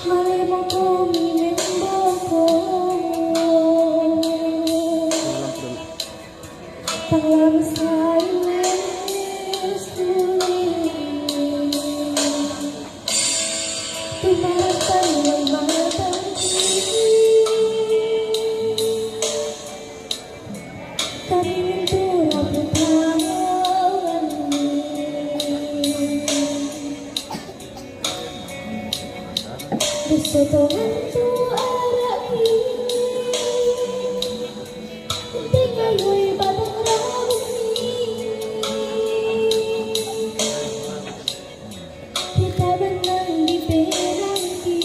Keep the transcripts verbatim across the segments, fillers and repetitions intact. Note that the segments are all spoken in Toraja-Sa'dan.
Malay mo ko mi membo ko. Tang lam silence tuloy. Tumarapang ng mga tangkili. Kami mintura putangan. Gusto to nganto araki. Tingaloy batang rawi. Kita benang di penangki.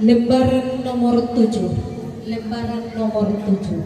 Lembaran nomor tujuh. Lembaran nomor tujuh.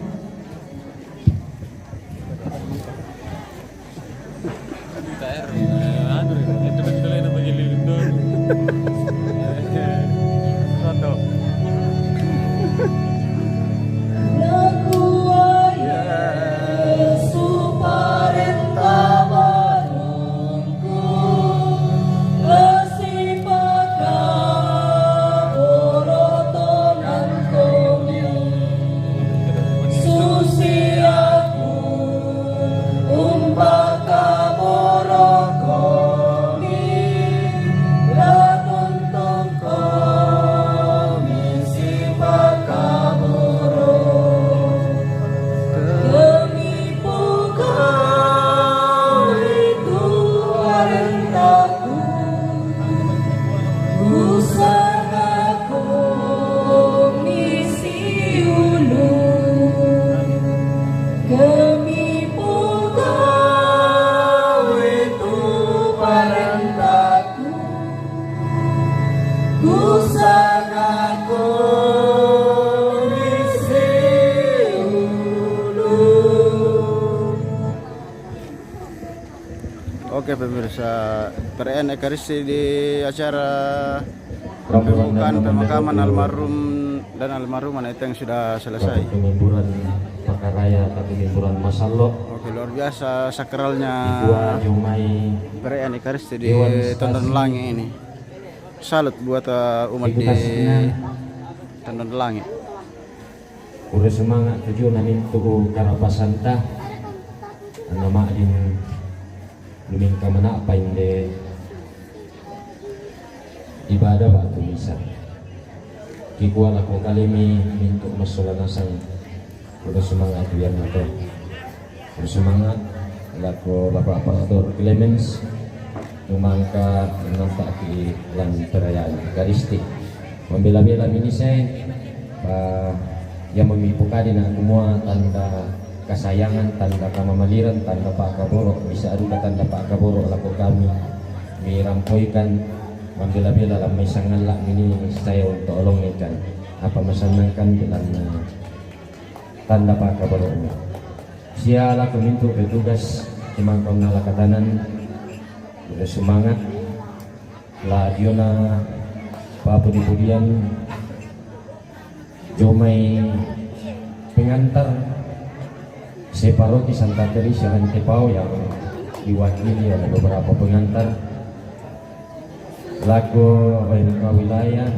Oke, pemirsa, perayaan Ekaristi di acara pembukaan pemakaman almarhum dan almarhumah itu yang sudah selesai. Oke, luar biasa sakralnya perayaan Ekaristi di Tondon Langi ini. Salut buat eh, umat di Tondon Langi. Ure semangat tujuan amin tuku karapasanta. Nama adin lumingka manapa inde ibadah waktu misa. Kikua lako kalimi mintu masola nasang. Ure semangat tujuan mato. Ure semangat lako Bapak Pastor Clemens. Tumangka nantaki lan perayaan Ekaristi. Mambela-bela minisai pa ia mamipukadi na kumua tanda kasayangan, tanda kamamaliran, tanda pakaboro, bisa aduka tanda pakaboro lako kami mirampoikan mambela-bela lamai sangalla mini saya untuk olong ikan apa masannangkan bilanna tanda pakaboro. Sia lako mintu petugas cemangkong nalakatanan sudah semangat la diona papudi-pudian jomai pengantar separoki Santa Teresa Rantepao yang diwakili oleh beberapa pengantar lako O M K wilayah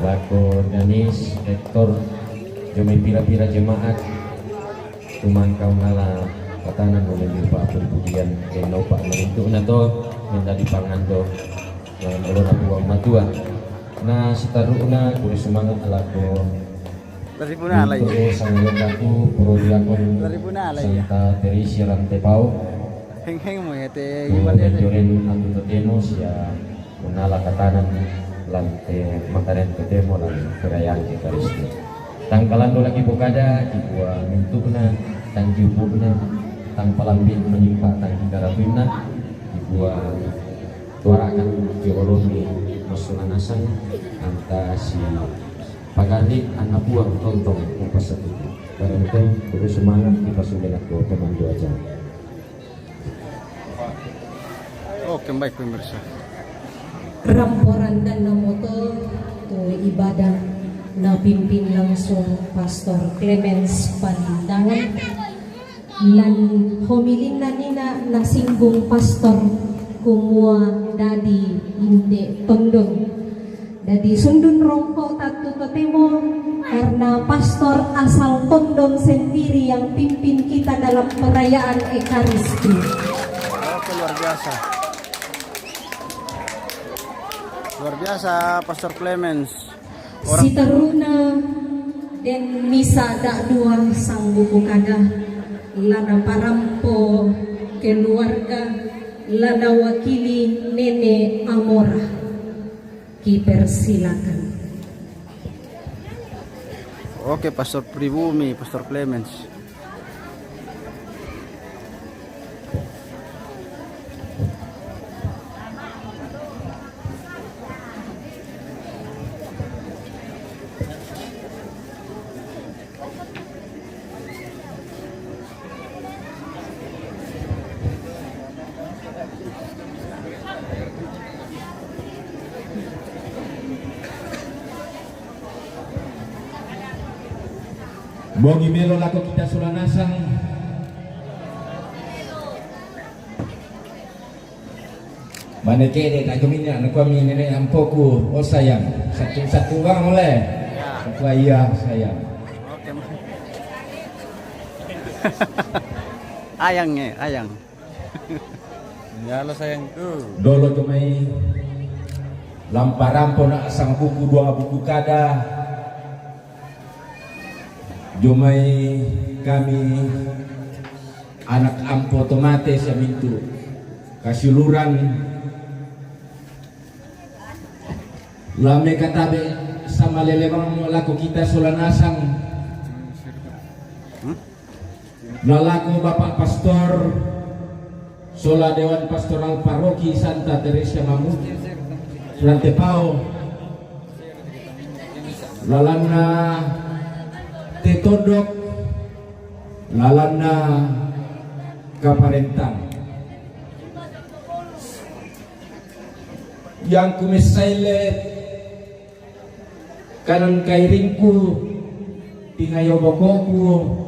lako organis rektor jomai pira-pira jemaat tumangkau ngala patanan oleh liu pa pudi-pudian keno pa marintu na to menda di pangando dalam olona puang matua. Na sitaru'na kuri semangat lako Laripuna alai. Sangalokatu prodiakon Laripuna alai ya. Santa Teresa Rantepao. Heng-heng mo ya te. Joren atu totemo sia Unala katanan lan te mataren totemo lan perayaan Ekaristi. Tang kalando lagi pokada kikua mintu'na, tang jiupukna, tang palambin manimpa tang kikaratunna, kikua tuarakan kiolomi masuna nasang anta si pagarri anna puang tontong upasatuku. Barang tem kudu semangat dipasumin aku teman dua jam. Oke, baik pemirsa. Ramporan dan namoto tu ibadah napimpin langsung Pastor Clemens Pandangan. Lan homilinna nina nasinggung Pastor kumua dadi inde tondon. Dadi sundun rongko tattu totemo karena pastor asal Tondon sendiri yang pimpin kita dalam perayaan Ekaristi. Oke, luar biasa. Luar biasa Pastor Clemens. Siteruna den misa da dua sangguku kada lana parampo keluarga lana wakili nene Amora. Kipersilakan. Oke, Pastor Pribumi, Pastor Clemens. Bongi melo lako kita sola nasang. Mane kede, tak kemini, anak kami nenek ampoku, oh sayang. Satu-satu bang oleh. Aku ayah sayang. Ayang eh, ayang. Yalo sayang tu. Dolo jomai lamparampo na sang buku dua buku kada. Jomai kami anak ampo tomate samintu kasiluran. Lame katabe sama lelewang lako kita sola nasang. Lalaku Bapak Pastor sola Dewan Pastoral Paroki Santa Teresia Mamuju Rantepao, lalanna tetodok, lalanna kaparentang. Yang kumissaile kanan kairingku, tingayo bokoku,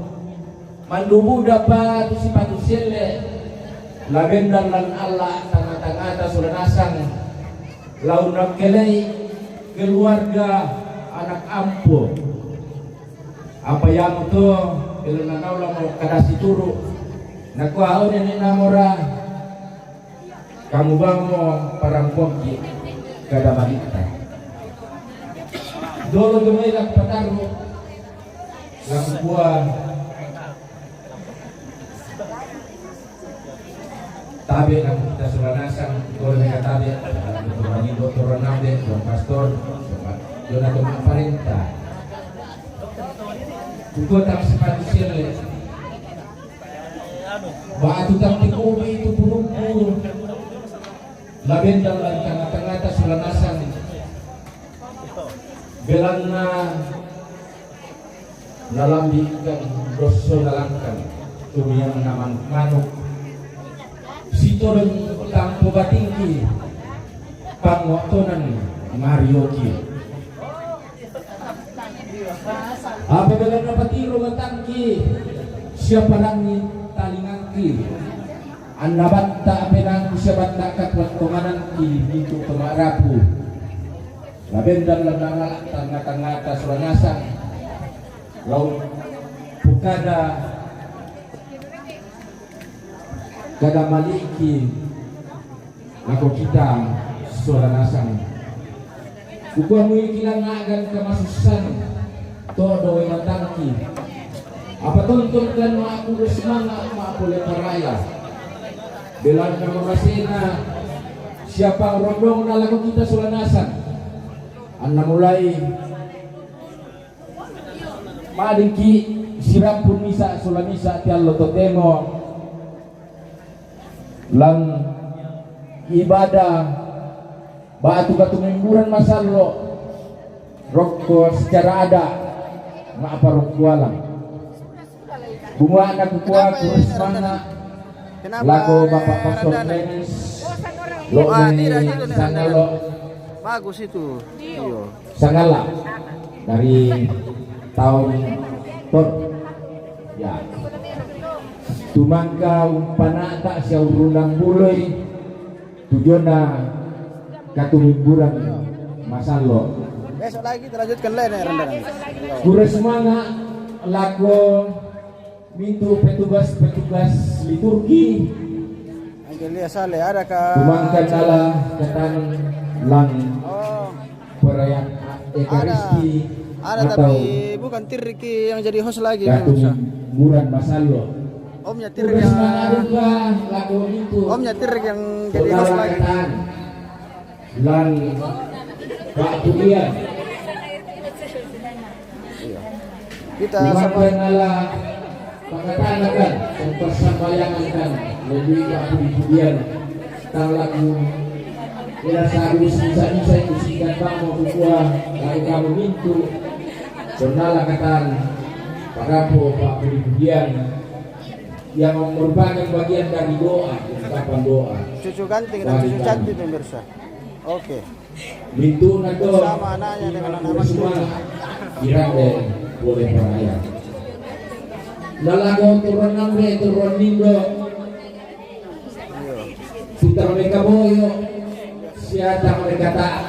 mandubu dapa tu sipatu sielle, labendan lan Allah tanga-tangata sola nasang, launang kelei keluarga anak ampo. Apa yang to, kalau nanau lamo kadasi turu, nakua au nenek namora, kamu bang mo parampoki kada malita. Dolo jomai lak pataru, lak kua tabe lak kita sola nasang, dolo mereka tabe, doktor Rani, doktor Ronalde, don pastor, jona joma parenta. Kukota sepatu sirle. Batu tapi kopi itu pulukku. Labendan lan tanga-tangata sola nasang. Belanna lalambi ikan dosso lalangkan tumiang naman manuk. Sitodon tampo batingki pangotonan marioki. Apabila napatiro matangki, siapa langit talingangki. Anna batta apenangku siapa batta katuat tonganangki itu kemarapu. Labendan lenangal tangata-ngata suranasang. Lau pukada kada maliki. Lako kita sola nasang. Kukua mui kilang agan kamasussan. To doe matangki. Apa tonton kan ma aku semangat ma aku leparaya. Belanna mamasena siapa rondong na lako kita sola nasang. Anna mulai madingki sirampun misa sola misa tiallo totemo. Lang ibadah batu katumimburan masallo rokko secara ada ma'parokko alam. Bunga anak kukua kurus mana lako bapak pastor Dennis lo sangalo. Bagus itu. Iyo. Sangala dari tahun tor ya tumangka umpanata siaurulang buloi tujona katumimburan masallo. Besok lagi kita lanjutkan lain ya rendangan. Gure semanga lako mintu petugas-petugas liturgi. Angkelia Sale ada ka Tumangka nala katan lang Oh, perayaan ada. Ekaristi Ada atau tapi bukan Tiriki yang jadi host lagi. Pemirsa. Katumimburan masallo. Omnya Terus Tiriki. Mana itu? Omnya Tiriki yang jadi host Saudara lagi. Katan lang Pak Budian. Kita Maka sama nala pakatanakan dan persambayangan kan lebih Pak Budian. Talaku ila sadus bisa-bisa itu singkat kamu kukua lalu kamu mintu. Saudara Katan parapo Pak Budian yang merupakan bagian dari doa, ungkapan doa. Cucu ganti dan cucu cantik pemirsa. Oke. Mintu na to Sama anaknya dengan anak semua kirang deh boleh peraya. Lalago turun nangre, turun nindo. Putar mereka boyo, siata mereka tak.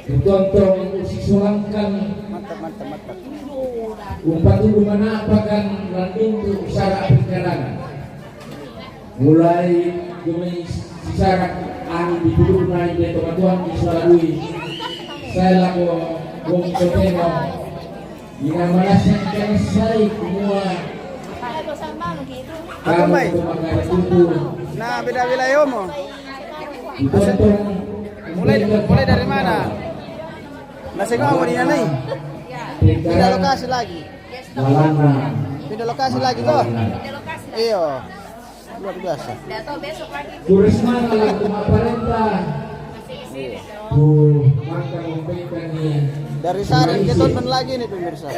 Kutontong usisulangkan. Mantap, mantap, mantap. Umpat udu manapakan landing tu sara perjalanan. Mulai kami sisarak anu di puduk naik dari teman-teman di Suara Dui. Saya lako wong kotemo. Ina malasan kan sai kumua. Aku mai. Kamu tu makan tutu. Nah, beda wilayah mo. Ditonton. Mulai, mulai dari mana? Nasi ngau di nani? Pindah lokasi lagi. Dalana. Pindah lokasi lagi toh? Dalana. Iyo. Luar biasa. Kurisma kalau cuma parenta. Tuh, maka memberikan ni. Dari Saren ke Tonton lagi nih pemirsa.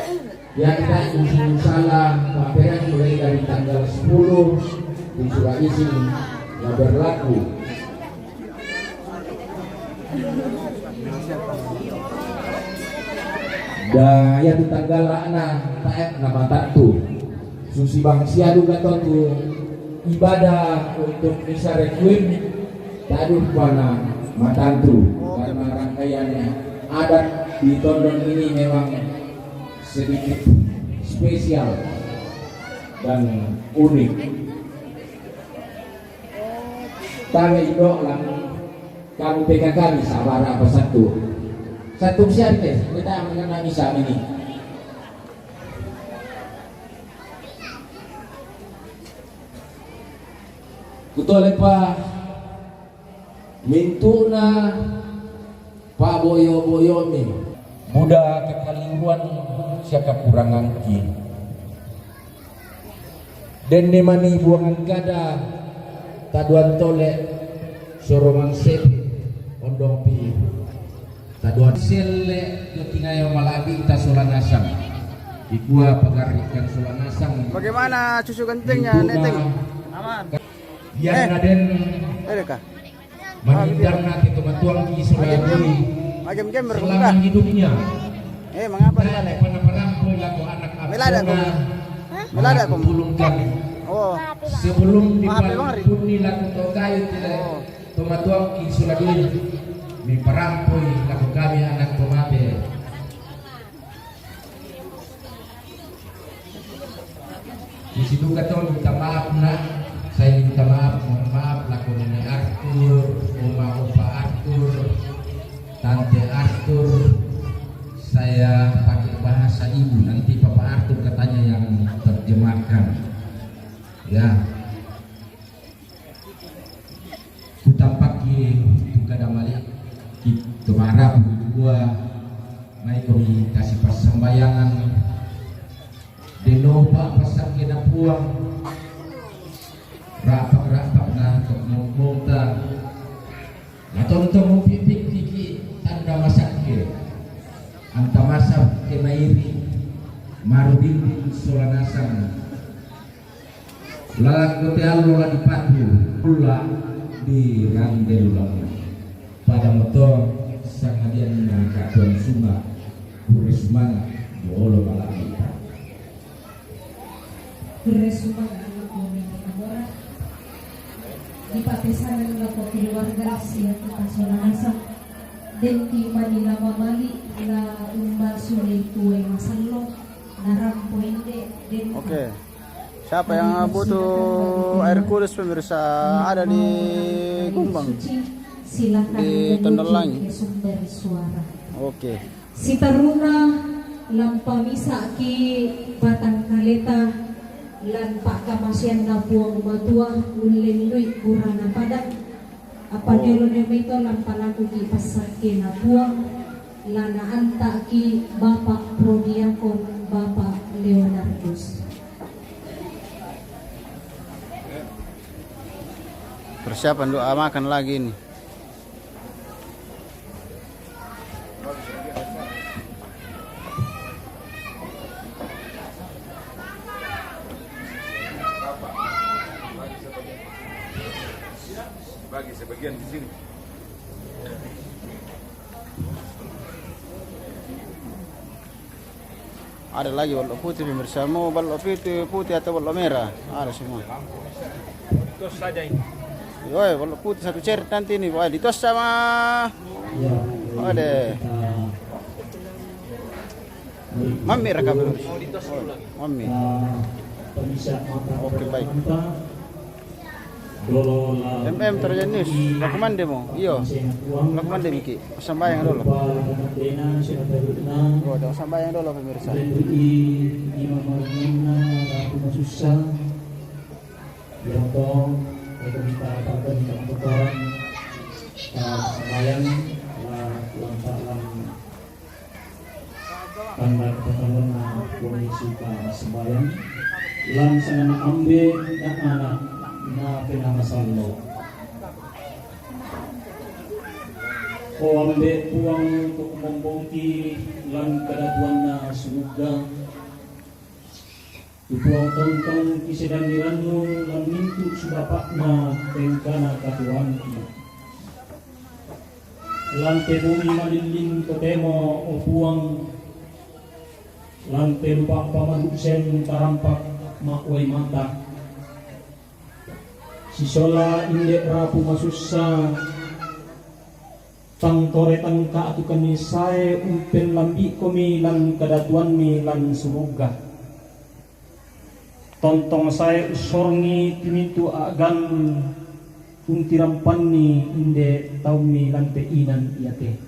Ya, kita insya Allah pameran mulai dari tanggal sepuluh di Sulawesi nggak berlaku. Da ya tu tanggal ana taek na matantu. Susi bangsia duga tontu ibadah untuk misa requiem taduh pana matantu. Karena rangkaian adat di Tondon ini memang sedikit spesial dan unik. Tabe indo lang kamu P K K ni sabara apa satu. Satu siap deh, kita mengenai misa ini. Kutole pa mintu'na paboyo-boyomi. Buda kekaliuruan sia kakuranganki. Denne mani buangan kada taduan tole soroman sepi ondong pi taduan selle ketingayo malabi ta sola nasang. Ikua pagarrikan sola nasang. Bagaimana cucu gantengnya, Neteng? Aman. Yang aden. Ada kah? Maninggalna ke tumatuang ki Isola Dui selama hidupnya. Eh, mengapa? Melada aku. Melada aku. Oh. Sebelum dipampuni laku tokai tile tumatuang ki Isola Dui, miparampoi laku kami anak tomate. Di situ ka to minta maaf, nak. Saya minta maaf, mohon maaf, laku nenek Arthur, oma opa Arthur, tante Arthur. Saya pakai bahasa ibu, nanti papa Arthur katanya yang terjemahkan. Ya. Kutampaki tu kada malik ki tumara pudua mai komi kasi passambayangan. Denopa pasakena puang. Rapak-rapak na tok mombongta. Natonto mupipik tiki tanda masakke. Anta masakke mairi. Marudindin sola nasang. Lalakko te allo la dipatu, ulla di rande lulana. Pada moto sangadian na katuan suma, pure sumanga, bolo bala kita. Pure sumanga, pure sumanga. Di patesanan lako keluarga sia kita sola nasang. Denti mani la mamali la umma sule tue masallo, narampo inde denti. Oke. Siapa yang butuh air kudus, pemirsa? Ada di Kumbang. Di Tondon Langi. Oke. Sitaruna lampa misaki batang kaleta lan pakkamaseanna Puang Matua ullendui burana padang. Apa jolo neme to lampa laku ki passakke na Puang, lana anta ki Bapak Prodiakon, Bapak Leonardus. Persiapan doa makan lagi ini. Bagi sebagian di sini. Ada lagi balok putih, pemirsa. Mau balok putih, putih atau balok merah? Ada semua. Ditos saja ini. Woi, balok putih satu cerit nanti ini. Wah, ditos sama. Ada. Mami rekam dulu. Mami. Oke, baik. M M Terjanius, laku mandi mo? Iyo. Laku mandi miki. Sambayang dulu. Oh, ada sambayang dulu, pemirsa. Sambayang, la, lampa, lam, Tanda kepataluanna, komisi ta sembayang, lan sangana ambe na ana, na penama sallo. O ambe Puang, untuk membongki lan kedatuanna suruga, Puang tontong kisedangirannu lan mintu sudapakna tengkana katuoangki. Lan tebumi malilling totemo, o Puang, lan telupa pamadusen tarampak ma'wai mata. Sisola inde rapu masussa, tang tore tangka atukanni sae umpellambikomi lan kadatuanmi lan suruga. Tontong sae ussorongi timintu a'gan untirampanni inde taummi lampe inan iate.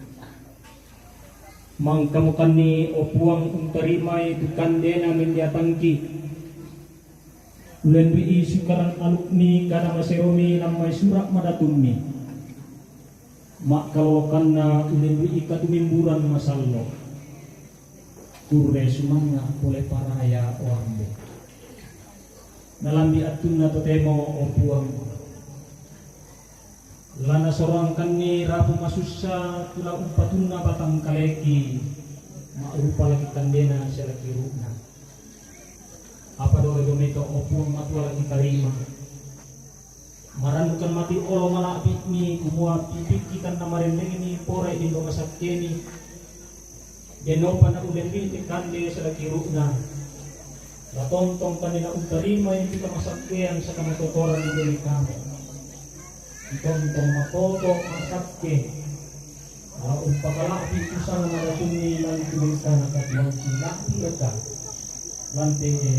Mangkamokanni, o Puang, untarimai tu kandena mendiatangki. Ulendu'i sukaran alukmi kada maseromi nammai sura' madatummi. Ma'kalolokanna ulendu'i katumimburan masallo. Kurre sumangnga pole paraya, o ambe. Nalambi attunna totemo, o Puang. Lanasorangkanni rapu masussa tu la umpatunna batang kaleki, ma'rupa laki kandena sia laki ru'na. Apa dolo domito, o Puang Matua, laki tarima. Marannukan mati olo mala'bi'mi, kumua pipikki tanna marennengmi pore lindo masakkemi. Dennopa na ulendu'i te kande sia laki ru'na. La tontong kande na untarimai kita masakkeang saka matotoran ri kame. Tontong matoto masakke. La umpakala'bi usang madatunni lan tu bengkana katuoangki, la'bi eka lan tede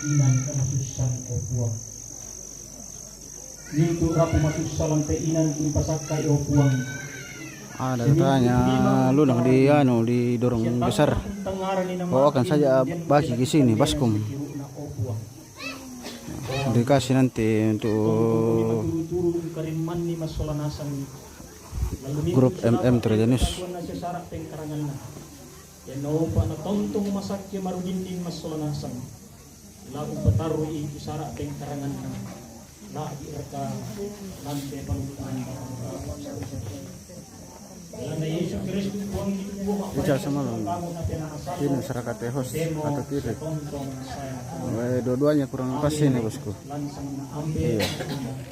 inan kamasussang, o Puang. Mintu rapu masussa lan te inan tu pasakkai, o Puang. Ada katanya lunang di anu, didorong besar. Bawakan saja bagi ke sini, baskom. Dikasih nanti untuk grup M M Terjanius. Dennopa na tontong masakke marudinding massola nasang. La upatarru'i tu sara' pengkaranganna. La'bi raka lante panumpang. Lana Yesu Kristus Puang kita. Ical semalam. Ini masyarakat host atau kiri. Eh, dua-duanya kurang pas ini, bosku. Iya.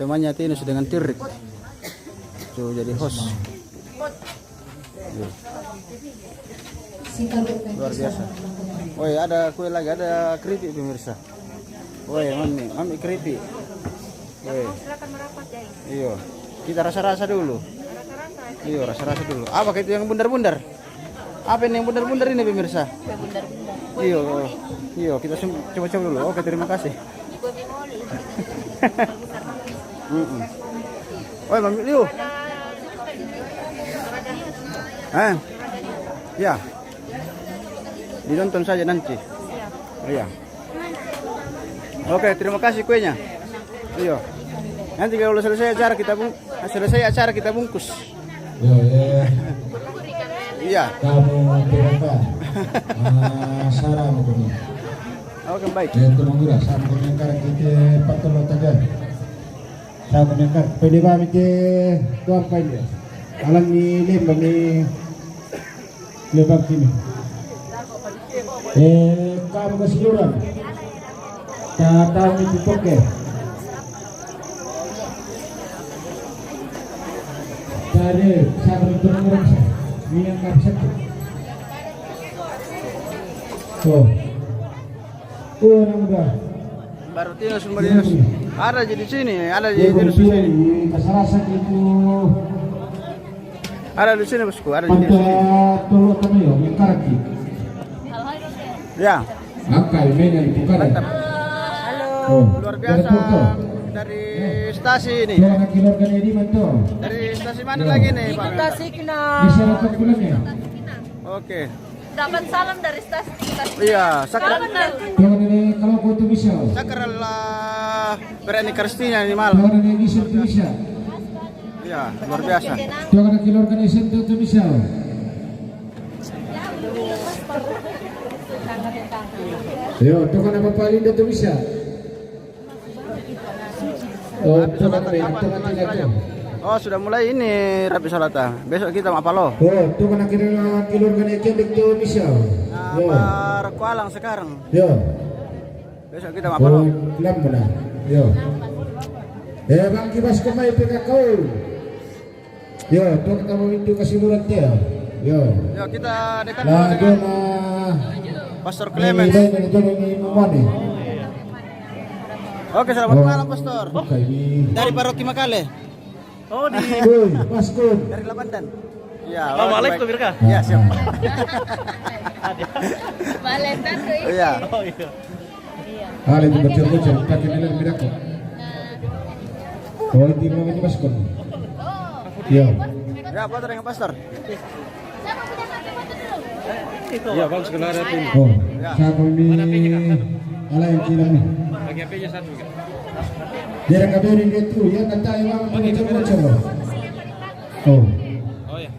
Temannya Tinus dengan Tirik. Tuh jadi host. Iya. Luar biasa. Woi, ada kue lagi, ada keripik, pemirsa. Woi, mami, mami keripik. Woi. Silakan merapat, Jai. Iyo. Kita rasa-rasa dulu. Rasa-rasa. Iyo, rasa-rasa dulu. Apa itu yang bundar-bundar? Apa ini yang bundar-bundar ini, pemirsa? Kue bundar-bundar. Iyo. Iyo, kita sem-, coba-coba dulu. Oke, terima kasih. Kue bimoli. Mm-mm. Oi, Mami Liu. Eh? Ya. Ditonton saja nanti. Iya. Oke, terima kasih kuenya. Iya. Nanti kalau selesai acara kita bung-, selesai acara kita bungkus. Iya, iya. Iya. Kamu berapa? Ah, saran itu nih. Oke, baik. Ya, itu mengurus. Sama dengan kita patut lo tegar. Sa ko mengkar, pede ba mite doang painde. Alang ni lemba ni lemba kini. Eh, kamu keseluruhan. Ta tahu ni tutup ke. Tadi saya bertemu orang saya. Ini yang nggak bisa. Oh. Oh, anak muda. Baru Tinus, baru Tinus. Ada di sini, ada di Tinus di sini. Kasarasa itu. Ada di sini, bosku, ada di sini. Tolong kami, ya, yang karaki. Ya. Maka ini yang bukan. Mantap. Halo. Oh, luar biasa. Dari stasi ini. Dari stasi mana lagi nih, Pak? Ikut Tasik, nah. Di Seratok Bulan ya? Oke. Dapat salam dari stasi. Iya, sakral. Kalau dari, kalau kau tuh bisa. Sakral, eh, berani Kristian ini malam. Kalau dari bisa tuh bisa. Iya, luar biasa. Tuh ada keluarga di situ tuh bisa. Yo, tuh kan apa paling dia tuh bisa. Oh, tuh kan apa, tuh kan tidak tuh. Oh, sudah mulai ini rapi salata. Besok kita mau apa lo? Oh, tuh kan akhirnya keluarga di situ tuh bisa. Yo. Apa Kualang sekarang? Yo. Besok kita mau apa lo? Lam mana? Yo. Eh, Bang Kibas kemai P K K. Yo, tuh kita mau itu kasih murah dia. Yo. Yo, kita dekat. Nah, dia mah Pastor Clemens. Ini, ini, ini, ini, ini. Oke, selamat malam, Pastor. Oke, ini. Dari Paroki Makale. Oh, di Woi, Mas Kun. Dari Labandan. Ya, oh, Assalamualaikum, Birka. Ya, siap. Balik satu ini. Iya. Oh, iya. Ale tu bocor-bocor, pakai nenek miraku. Oh, itu mau itu Mas Kun. Iya. Ya, foto dengan Pastor. Iya, bagus kenal ada tim. Oh, siapa ini? Ala yang kirim nih. Bagi H P-nya satu. Dia kaberi dia tu, ya kata yang mau bocor-bocor. Oh. Oh ya.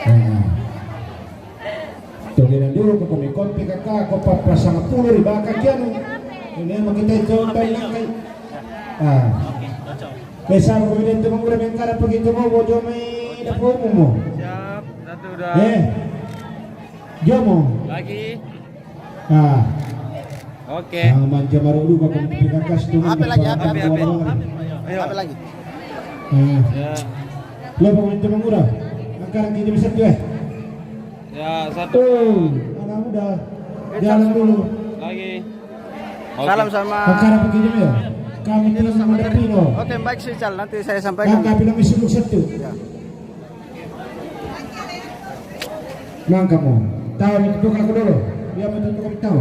Nah. Togena dulu ko komi kompi kaka ko papasang pulu di baka kianu. Ini mau kita coba nangkai. Ah. Besar ko ini teman udah mengkara pergi ke mau bojo mai dapo mo. Siap, satu udah. Eh. Jomo. Lagi. Ah. Oke. Yang manja maru lupa kompi kaka setuju. Apa lagi? Apa, apa? Ayo. Apa lagi? Ah. Ya. Lo mau minta mengurah. Angkaran kita bisa tuh eh. Ya, satu. Oh, anak muda. Jalan dulu. Lagi. Oke. Salam sama Kakak Bukit Jemil. Kami terus sama Dapino. Oke, baik, Sical. Nanti saya sampaikan. Kakak bilang isi satu. Ya. Nang kamu. Tahu itu tukang aku dulu. Dia mau tukang tahu.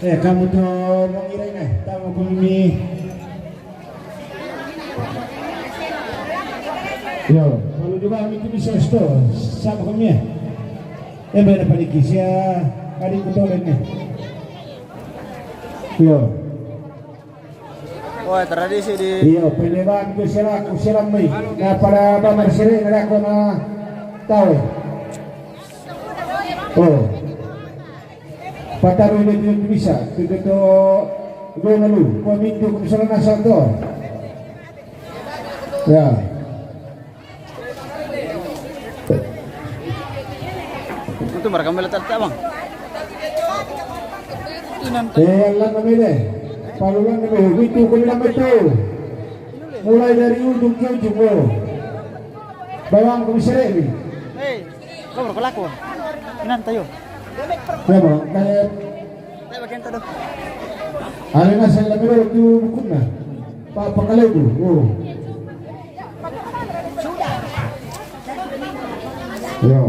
Eh, kamu tuh mau ngira ini. Tahu aku ini. Yo, kalau juga kami itu bisa sto, siapa kami ya? Eh, beda paling kisia, kali kutoleng nih. Yo. Oh, tradisi di. Iyo, peleban itu selaku silam nih. Nah, pada bamar sering ada kau na tahu. Oh. Pataru ini tidak bisa. Kita tu gue lalu. Kau mintu kau misalnya nasal tu. Ya. Itu mereka melihat tak, Bang? Eh, yang lama ni deh. Palulan ni deh. Itu kau bilang betul. Mulai dari ujung ke ujung, bro. Bawang kau bisa ni. Hei. Kau berkelaku. Inan tayo. Ya, Bang. Kayak. Tayo bagian tayo. Alena saya lebih dulu tu bukunna. Pak pakalai tu. Oh. Ya.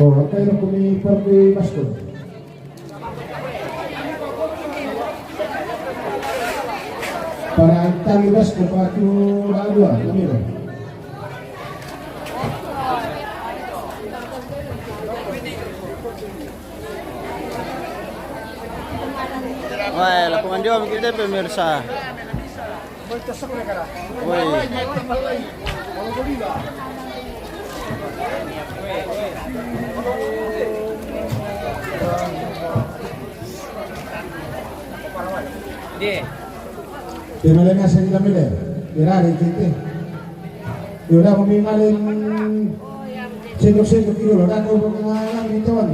Oh, kayak aku ni pergi masker. Para talidas ke batu dua, ini loh. Wah, lapangan dia kita pemirsa. Woi. Dia. Dia malenga sa ila mele. Dia lari kite. Dia udah mau malen sendok-sendok kilo lah. Dah kau pengenalan di tuan.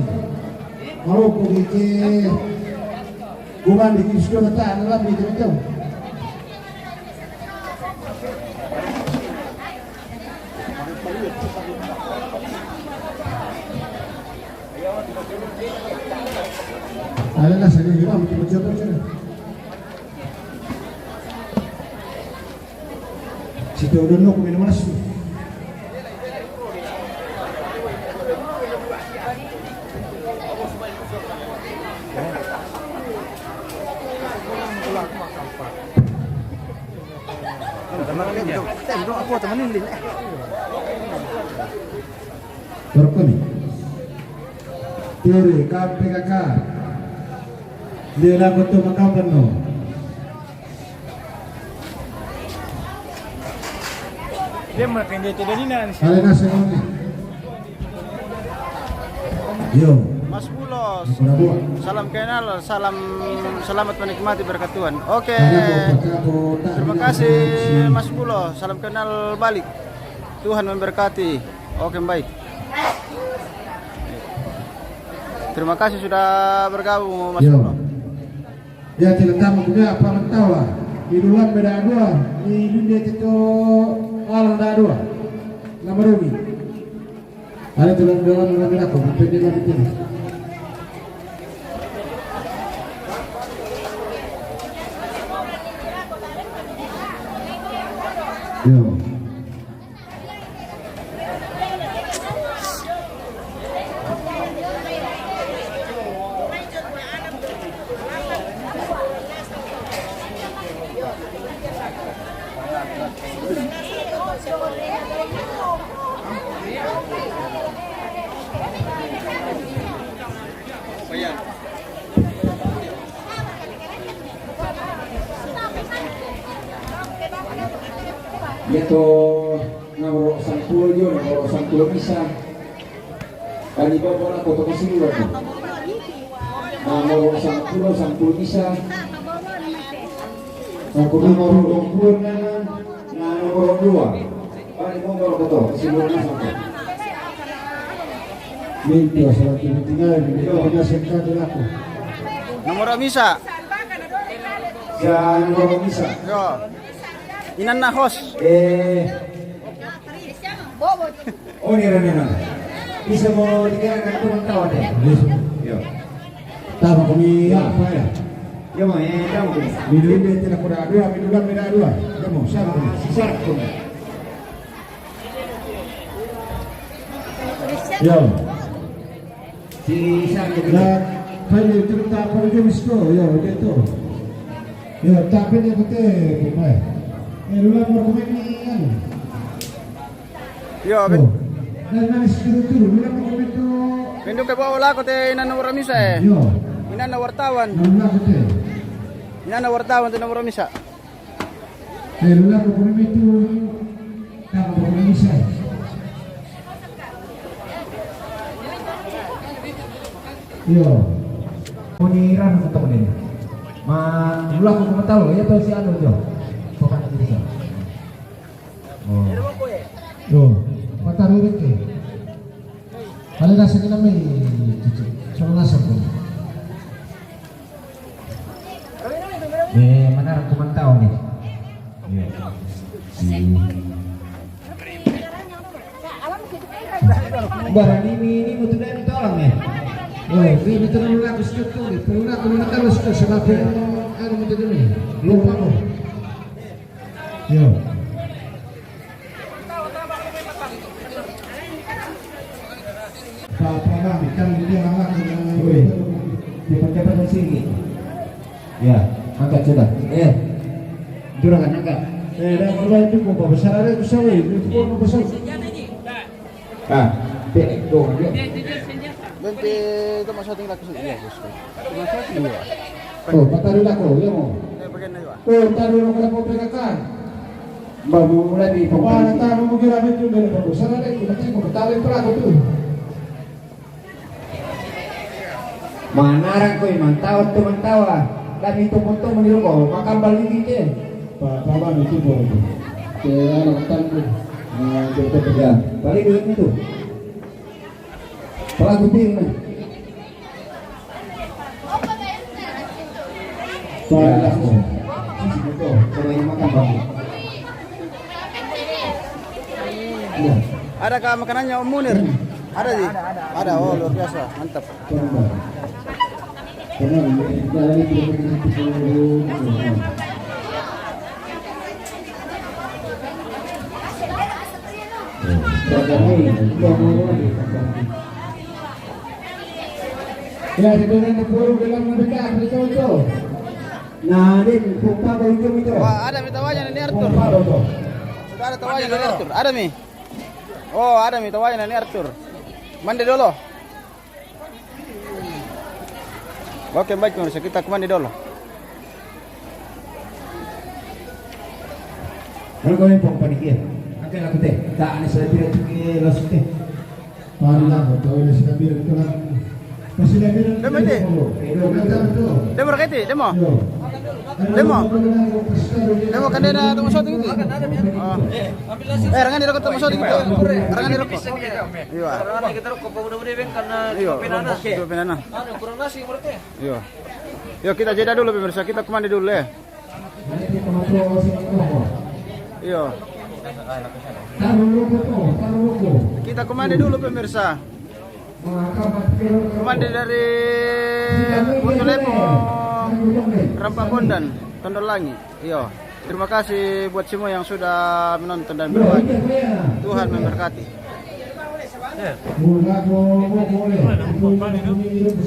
Mau pergi ke Kuman di Kristo na ta na labi di ito. Ala na sa ni, di ba? Magkipagsabi siya. Si Teodoro no, kung may naman asu. Torkoni. Tiri, kampe kaka. Dia lagu tu makan penuh. Dia makan dia tidak ni, Nan. Kali nasi ni. Yo. Mas Bulos. Aku dah buat. Salam kenal, salam, selamat menikmati berkat Tuhan. Oke. Karena aku, aku, aku tak Terima bilang kasih, sama si Mas Bulos. Salam kenal balik. Tuhan memberkati. Oke, baik. Terima kasih sudah bergabung, Mas Yo. Bulos. Ya, tidak tahu juga apa tahu lah. Di luar beda dua, di dunia itu alam dah dua. Nama rugi. Ada tulang dalam nama aku, pendek lagi tu. Yo. Iya to, nomor sampulu jo, nomor sampulu bisa. Kali bawa bola, foto kasih dulu. Nomor sampulu, sampulu bisa. Sampulu, nomor dua puluh, nah, nomor dua. Paling mau kalau foto, kasih dulu, nah, foto. Minta, salah tiba-tiba, dia pernah sekali aku. Nomor misa. Sa nomor misa. Yo. Inan na host. Eh. Oh, ni Rene na. Bisa mau dikira kan tu orang tahu deh. Yo. Tahu kami apa ya? Yo, mau ya, tahu kami. Minum dia tidak kurang dua, minum dia tidak dua. Dia mau siapa kami? Sisar kami. Yo. Si Isa ke Na, kali itu tak apa lagi mesti tu. Yo, dia tu. Yo, tapi dia betul, betul. Eh, lu lah mau komen ni kan? Yo, ben. Oh. Dan mana si turu-turu, lu lah mau komen tu. Bendu ke bawa lah kote inan na warta misa, eh. Yo. Inan na wartawan. Lu lah kote. Inan na wartawan tu na warta misa. Eh, lu lah mau komen tu. Tak mau komen misa. Iyo. Koni rano ko toko ni. Ma, ulah ko matalo, iya to si anu jo. Papan bisa. Oh. Yo, pataro reke. Ada nasi kena mai, cici. Sama nasi ko. Eh, mana ko mantau ni? Iya. Hmm. Barang ini, ini betul dari tolong ya. Oh, ini betul dari laku sekitar tu, betul laku lima kali sekitar sebab dia anu betul ni. Lupa tu. Yo. Apa-apa lah, kita dia anak. Oi. Cepat-cepat sini. Ya, angkat sudah. Eh. Juragan angkat. Eh, dah mulai tu kau besar ada tu sawi, tu kau besar. Ah, dia tu dia. Nanti tu masa tinggal ke sini. Iya, bos. Iya. Oh, patah dulu aku, ya mau. Eh, bagian aja. Oh, patah dulu aku dapat P K K. Baru mulai di Wah, pembangunan. Tahu mungkin ada tu dari baru. Sana deh, kita tengok, tahu yang pernah tu. Manarang ko, mantau tu mantau ah. Dan itu pun tu meniru ko, makan balik ke. Pak, Pak, Pak, itu boleh. Ke anak tan tu. Nah, itu tu kerja. Balik duit itu. Pelaku tim. Nah. Pak, ya. Betul. Coba yang makan balik. Ya. Adakah makanannya, Om Munir? Hmm. Ada, Ji? Ada. Oh, luar biasa. Mantap. Ya, di dalam pukul dalam mereka, betul, betul. Nah, ini pompa bau hijau itu. Wah, ada mi tawanya Nani Arthur. Pompa bau itu. Sudah ada tawanya Nani Arthur. Ada mi. Oh, ada mi tawanya Nani Arthur. Mandi dulu. Oke, baik, pemirsa, kita ke mandi dulu. Kan kau yang pompa ni dia. Angkat aku teh. Tak ada saya tidak pergi langsung teh. Parilah, betul, dia sudah bilang, betul lah. Pasti dia bilang, Demo, Dek. Betul, betul. Demo, Rakiti, demo. Yo. Demo. Demo, kan dia ada tunggu shooting itu. Oh. Eh, rangan di rokok tunggu shooting itu. Rangan di rokok. Iya. Karena kita rokok, pemuda-pemuda bengkak, karena Iya. Cuma penana. Cuma penana. Anu, kurang nasi, menurutnya. Iya. Yo, kita jeda dulu, pemirsa. Kita ke mandi dulu, ya. Iya. Kita ke mandi dulu, pemirsa. Ke mandi dari Boto Lemo, Rampak Bondan, Tondol Langi. Iya. Terima kasih buat semua yang sudah menonton dan berbahagia. Tuhan memberkati.